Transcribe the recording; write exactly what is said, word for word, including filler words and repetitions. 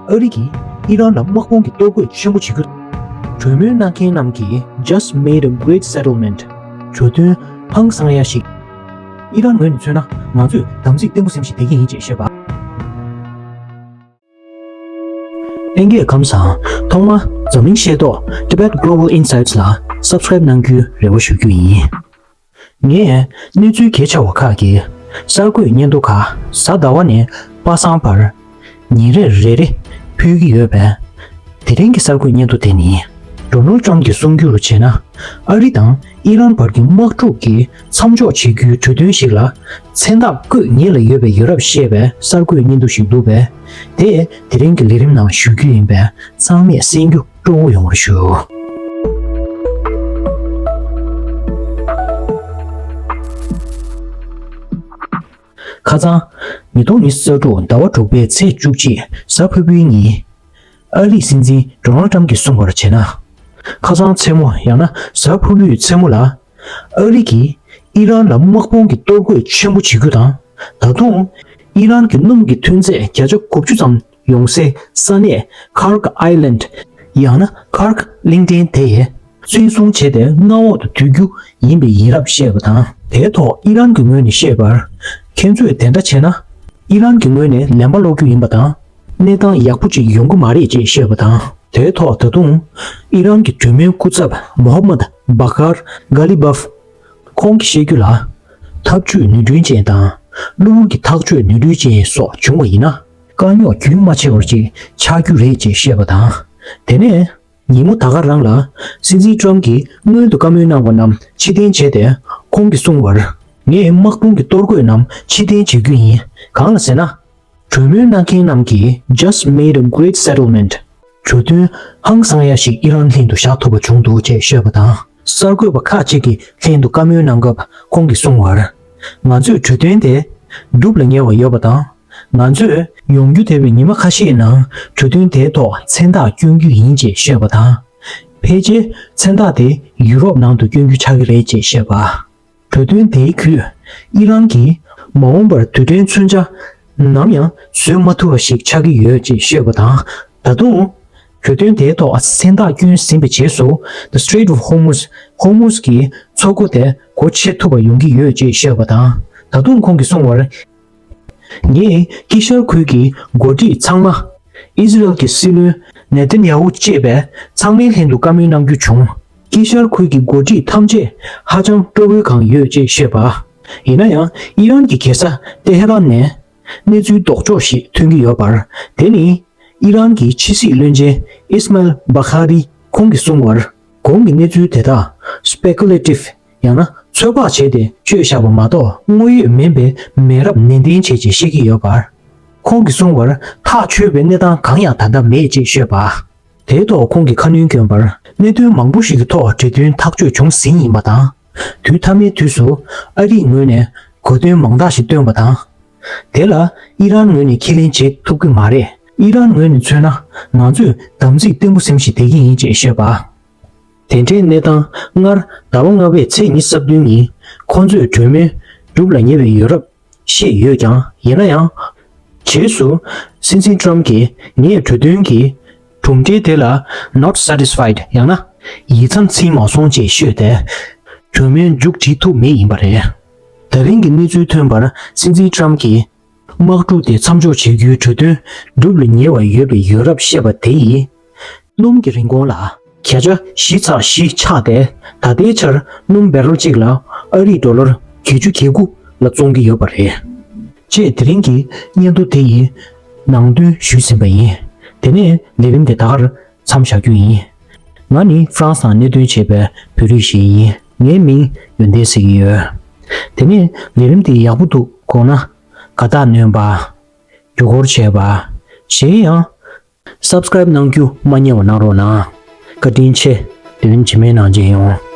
ཨ་རི་གིས་ཨི་རན་ལ་དམག་དཔུང་གི་གཏོར་རྒོལ་ཆེན་པོ་བྱེད་རྒྱུ། གྲོས་མོལ་གནང་མཁན་རྣམས་ཀྱིས་Just made a great settlement། གྲོས་མཐུན་ཧང་སང་ཡ་ཞིག་ཨི་རན་ངོས་ནས་མཚོན་ན། ང་ཚོས་དམ་ཚིག་བརྟན་པོ་ཟིན་བཞིན་བསྡད་ཀྱི་ཡིན་ཅེས་བཤད་པ། ལྷན་རྒྱས་ཁམས་བཟང་། ཐོག་མར་འཛམ་གླིང་ཤེས་རྟོགས་Tibet Global Insights ལ་Subscribe གནང་རྒྱུའི་རེ་བ་ཞུ་རྒྱུ་ཡིན། ངས་གནས་ཚུལ་གལ་ཆེ་བ་ཁག་གི་གསར་འགོད་སྙན་ཐོ་ཁག་གཟའ་ཟླ་བ་ནས་པ་སངས་བར་ཉིན་རེར་རེ་རེ་ཕུལ་གྱི་ཡོད་པས། དེ་རིང་གི་གསར་འགོད་སྙན་ཐོ་དེ་ནི། Donald Trump གྱིས་གསུང་རྒྱུར་བྱས་ན། ཨ་རི་དང་ཨི་རན་བར་གྱི་དམག་འཁྲུག་གི་མཚམས་འཇོག་བྱེད་རྒྱུའི་གྲོས་མཐུན་ཞིག་ལ་མཚན་རྟགས་བཀོད་ཉེན་ལ་ཡོད་པའི་ཡོད་རབས་བཤད་པའི་གསར་འགོད་སྙན་ཐོ་ཞིག་འདུག་པས། དེ་དེ་རིང་གི་ལས་རིམ་ནང་ཞུ་རྒྱུ་ཡིན་པས། ཚང་མས་གསན་རྒྱུ་སྤྲོ་བོ་ཡོང་བར་ཞུ། ཁ་སང་། ཉིས་སྟོང་ཉི་ཤུ་རྩ་དྲུག་ཟླ་བ་དྲུག་པའི་ཚེས་བཅུ་གཅིག་གཟའ་ཕུར་བུའི་ཉིན། ཨ་རིའི་སྲིད་འཛིན་Donald Trump གྱིས་གསུངས་པར་བྱས་ན། ཁ་སང་མཚན་མོ་ཡང་ན་གཟའ་ཕུར་བུའི་མཚན་མོ་ལ། ཨ་རི་གིས་ཨི་རན་ལ་དམག་དཔུང་གི་གཏོར་རྒོལ་ཆེན་པོ་བྱེད་རྒྱུ་དང་། ད་དུང་། ཨི་རན་གྱི་སྣུམ་གྱི་ཐོན་རྫས་བརྒྱ་ཆ་དགུ་བཅུ་ཙམ་ཡོང་སའི་ས་གནས་Kurk Island ཡང་ན་Kurk གླིང་ཕྲན་དེ་བཙན་བཟུང་བྱས་ཏེ་མངའ་འོག་ཏུ་བསྡུ་རྒྱུ་ཡིན་པའི་ཡིན་རབས་བཤད་པ་དང་། དེའི་ཐོག་ཨི་རན་གྱི་ངོས་ནས་བཤད་པར། ཁྱེད་ཚོས་དེ་འདྲ་བྱས་ན། ཨི་རན་གྱི་ངོས་ནས་ལན་པ་སློག་རྒྱུ་ཡིན་པ་དང་། གནས་སྟངས་ཡག་པོ་ཅིག་ཡོང་གི་མ་རེད་ཅེས་བཤད་པ་དང་། དེའི་ཐོག་ད་དུང་། ཨི་རན་གྱི་གྲོས་མོལ་སྐུ་ཚབ་Mohammad Baghar Ghalibaf ཁོང་གིས་བཤད་རྒྱུ་ལ། ཐབས་ཇུས་ནུས་ལྡན་ཅན་དང་། གློ་བུར་གྱི་ཐག་གཅོད་ནུས་ལྡན་ཅན་སོགས་བྱུང་བ་ཡིན་ན། དཀའ་རྙོག་རྒྱུན་མ་ཆད་པ་ཅིག་ཆགས་རྒྱུ་རེད་ཅེས་བཤད་པ་དང་། དེ་ནས། ཉིན་མོ་ད་ག་རང་ལ། སྲིད་འཛིན་Trump གྱིས་སྔོན་དུ་བཀའ་མོལ་གནང་བ་རྣམས་ཕྱིར་འཐེན་བྱས་ཏེ། ཁོང་གིས་གསུངས་པར། ངས་དམག་དཔུང་གི་གཏོར་རྒོལ་རྣམས་ཕྱིར་འཐེན་བྱེད་རྒྱུ་ཡིན། གང་ལ་ཟེར་ན། གྲོས་མོལ་གནང་མཁན་རྣམས་ཀྱིས་Just made a great settlement། གྲོས་མཐུན་ཧང་སང་ཡ་ཞིག་ཨི་རན་ལྷན་དུ་བཞག་ཐུབ་པ་བྱུང་འདུག་ཅེས་བཤད་པ་དང་། གསར་འགོད་པ་ཁག་ཅིག་གིས་ལྷན་དུ་བཀའ་མོལ་གནང་སྐབས་ཁོང་གིས་གསུངས་པར། ང་ཚོས་གྲོས་མཐུན་དེ་འགྲུབ་ལ་ཉེ་བ་ཡོད་པ་དང་། ང་ཚོས་ཡོང་རྒྱུ་འདས་པའི་ཉི་མ་ཁ་ཤས་ནང་གྲོས་མཐུན་དེའི་ཐོག་མཚན་རྟགས་བསྐྱོན་རྒྱུ་ཡིན་ཅེས་བཤད་པ་དང་། ཕལ་ཆེར་མཚན་རྟགས་དེ་ཡུ་རོབ་ནང་དུ་བསྐྱོན་རྒྱུ་ཆགས་ཀྱི་རེད་ཅེས་བཤད་པ། གྲོས་མཐུན་དེའི་བརྒྱུད། ཨི་རན་གྱིས་མ་འོངས་པར་རྡུལ་ཕྲན་མཚོན་ཆ་ནམ་ཡང་བཟོས་མ་ཐུབ་པ་ཞིག་ཆགས་ཀྱི་ཡོད་ཅེས་བཤད་པ་དང་། ད་དུང་། གྲོས་མཐུན་དེའི་ཐོག་མཚན་རྟགས་བསྐྱོན་ཟིན་པའི་རྗེས་སུ། The Strait of Hormuz། ཧོར་མུས་ཀྱི་མཚོ་སྒོ་དེ་སྒོ་ཕྱེ་ཐུབ་པ་ཡོང་གི་ཡོད་ཅེས་བཤད་པ་དང་། ད་དུང་ཁོང་གིས་གསུངས་པར། ངས་དཀྱིལ་ཤར་ཁུལ་གྱི་འགོ་ཁྲིད་ཚང་མ། ཨི་ཟི་རལ་གྱི་སྲིད་བློན་ནེ་ཐན་ཡ་ཧུ་བཅས་པའི་ཚང་མའི་ལྷན་དུ་བཀའ་མོལ་གནང་རྒྱུ་བྱུང་། དཀྱིལ་ཤར་ཁུལ་གྱི་འགོ་ཁྲིད་ཐམས་ཅད་ཧ་ཅང་སྤྲོ་བོའི་སྒང་ཡོད་ཅེས་བཤད་པ། ཡིན་ན་ཡང་ཨི་རན་གྱི་རྒྱལ་ས་ཏེ་ཧེ་རན་ནས་གནས་ཚུལ་ལྡོག་ཕྱོགས་ཤིག་ཐོན་གྱི་ཡོད་པར། དེ་ནི་ཨི་རན་གྱི་ཕྱི་སྲིད་བློན་ཆེན་ཨིས་མལ་བྷ་ཁ་རི་ཁོང་གིས་གསུངས་པར། གོང་གི་གནས་ཚུལ་དེ་དག་Speculative ཡང་ན་ཚོད་དཔག་བྱས་ཏེ་བཅོས་བཞག་པ་མ་གཏོགས་དངོས་ཡོད་མིན་པའི་མེད་རབས་ནན་ཏན་བྱས་ཅེས་བཤད་ཀྱི་ཡོད་པར། ཁོང་གིས་གསུངས་པར། ཐག་ཆོད་པའི་གནས་སྟངས་གང་ཡང་ད་ལྟ་མེད་ཅེས་བཤད་པ། དེའི་ཐོག་ཁོང་གིས་ཁ་སྣོན་བསྐྱོན་པར། གནད་དོན་མང་པོ་ཞིག་གི་ཐོག་གྲོས་མཐུན་ཐག་གཅོད་བྱུང་ཟིན་ཡིན་པ་དང་། དུས་མཐའ་མའི་དུས་སུ་ཨ་རིའི་ངོས་ནས་གོ་སྟོན་མང་དག་ཞིག་བཏོན་པ་དང་། དེ་ལ་ཨི་རན་ངོས་ནས་ཁས་ལེན་བྱེད་ཐུབ་ཀྱི་མ་རེད། ཨི་རན་ངོས་ནས་མཚོན་ན། ང་ཚོས་དམ་ཚིག་བརྟན་པོ་ཟིན་བཞིན་བསྡད་ཀྱི་ཡིན་ཅེས་བཤད་པ། དེ་འདྲའི་གནས་སྟངས་སྔར་ཟླ་བ་ལྔ་པའི་ཚེས་ཉི་ཤུ་རྩ་བདུན་ཉིན་ཁོང་ཚོས་གྲོས་མོལ་འགྲུབ་ལ་ཉེ་བའི་ཡོད་རབས་བཤད་ཡོད་ཀྱང་། ཡིན་ན་ཡང་། རྗེས་སུ་སྲིད་འཛིན་ཊམ་གྱིས་ངས་གྲོས་མཐུན་གྱི་གྲུབ་འབྲས་དེ་ལ་not satisfied ཡང་ན་ཡིད་ཚིམ་ཚིམ་མ་སོང་ཅེས་ཤོད་དེ། གྲོས་མོལ་མཇུག་སྒྲིལ་ཐུབ་མེད་ཡིན་པ་རེད། ད་རིང་གི་གནས་ཚུལ་ཐོན་པར་སྲིད་འཛིན་ཊམ་གྱིས། དམག་འཁྲུག་དེ་མཚམས་འཇོག་བྱེད་རྒྱུའི་གྲོས་མཐུན་འགྲུབ་ལ་ཉེ་བ་ཡོད་པའི་ཡོད་རབས་བཤད་པ་དེ་ཡིས། སྣུམ་གྱི་རིན་གོང་ལ་བརྒྱ་ཆ་བཞི་ཚེག་བཞི་ཆག་སྟེ། ད་ལྟའི་ཆར་སྣུམ་བེ་རལ་གཅིག་ལ་ཨ་རིའི་ཌོ་ལར་བརྒྱད་ཅུ་གྱ་དགུ་ལ་བཙོང་གི་ཡོད་པ་རེད། ཅེས་དེ་རིང་གི་སྙན་ཐོ་དེ་ཡི་ནང་དོན་ཞུས་ཟིན་པ་ཡིན། དེ་ནས་ལས་རིམ་དེ་ད་གར་མཚམས་བཞག་རྒྱུ་ཡིན། ང་ནི་ཧྥ་རན་སི་ནང་གནད་དོན་བྱེད་པའི་བོད་རིགས་ཤིག་ཡིན། ངའི་མིང་ཡོན་ཏན་ཟེར་གྱི་ཡོད། དེ་ནས་ལས་རིམ་དེ་ཡག་པོ་འདུག་དགོངས་ན། དགའ་རྟགས་སྣོན་པ། བརྒྱུད་སྐུར་བྱས་པ། གཞན་ཡང་། Subscribe གནང་རྒྱུ་མ་བསྙེལ་བ་གནང་རོགས་གནང་། བཀའ་དྲིན་ཆེ། དེ་རིང་རྗེས་མའི་ནང་མཇལ་ཡོང་།